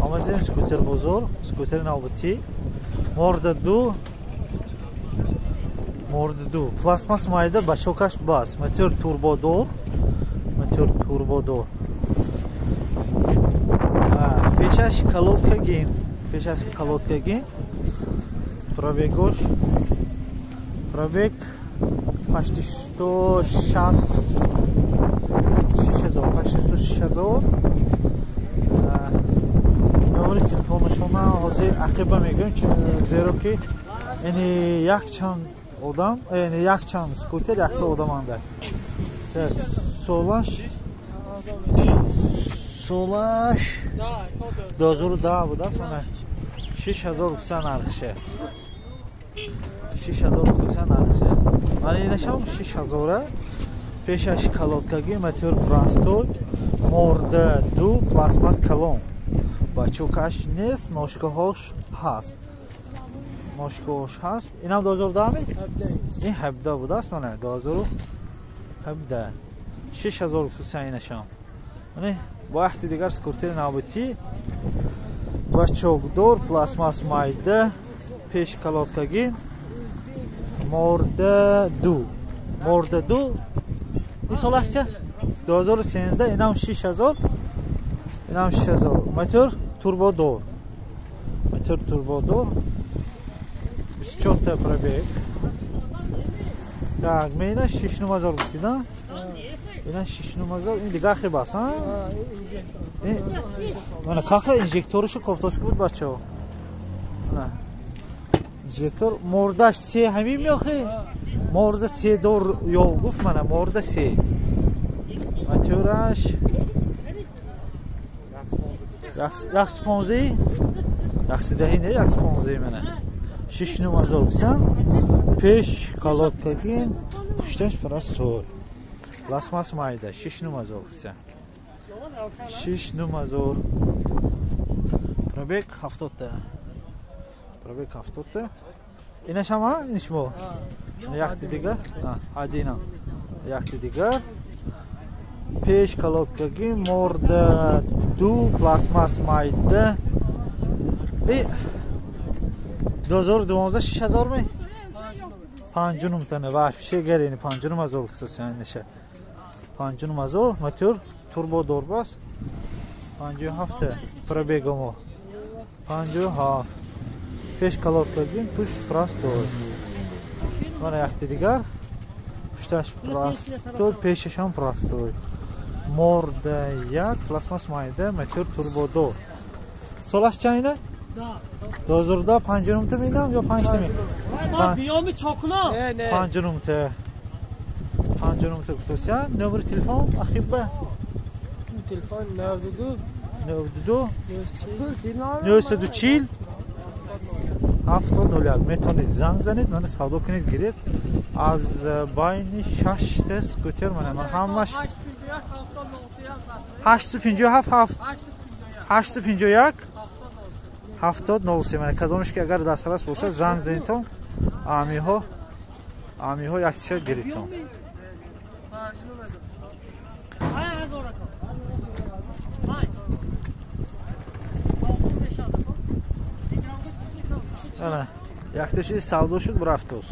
Омадем скутер бозор, скутери навбатӣ. Морда 2, морда 2. Пластмас майда, бачокаш бас. Мотор турбодор. Мотор турбодор. Пешаш колодка гин. Пешаш колодка гин. Пробегош. Пробег почти 106 6000, почти 106 000. Номери телефонашона ҳозир ақиба мегӯем, зеро ки яъне якчанд одам, яъне якчанд скутер якта одаманда. Солаш 2010 будааст, мана 6000 нархше. 6000 нархше. Мана инашам 6000-а. Пешаш колодкаги, мотор простой, морда 2, пластмас калон. Бачокаш нест, ножкаҳош ҳаст. Ножкаҳош ҳаст. Инам 2010 ми? Ин 17 будааст, мана 2017. 6000 хусусан инашам. Мана бо яхти дигар скутери навбатӣ, бачокдор, пластмас майда, пеш колодкаги, морда 2. Морда 2. Ин солаш ча? 2013, инам 6000. Инам 6000. Мотор турбодор. Мотор турбодор. 24 та пробег. Так, мена 6000 гуфтӣ, да? Ина 6000, ин дигар хеб аст, а? Мана какра инжекторашо кофтоски буд бачаҳо. Мана. Инжектор мордаш се ҳамин меохи? Морда се дор ё гуфт мана морда се. Мотораш 115, 110 не, 115 мана. 6000 гуфтам. Пеш колодкагин, пушташ простой. Пластмас майда 6000 гуфтам. 6000. Пробег 70 та. Пробег 70 та. Инаш ҳама ин шумо? Якти дигар? Адина. Якти дигар. Пеш колодкаги, морда 2, пластмас майда. И 2012 6000 ми? 5 тана вообще гарени 5000 хусусан неша. 5000 мотор турбо дорбас. 57 пробегамо. 57. Пеш колодкаги, пушт простой. Мана якти дигар. Пушташ простой, пешашам простой. Морда 1, пластмас майда, мотор турбодор. Солаш чанд ина? 2010 5 та минам ё 5 та ми? Ма биёми чокуна. 5 та. 5 та гуфтося. Номери телефон ахиба? Телефон 92 92 940 7001. Метавонед занг занед, мана савдо кунед, гиред. Аз байни 6 та скутер мана ман ҳамаш 857 851 70 03. Мана кадомеш ки агар дастрас бошад, занг занедтон, амиҳо якчиша гиридтон. Ана, якташи савдо шуд, бурафтоз.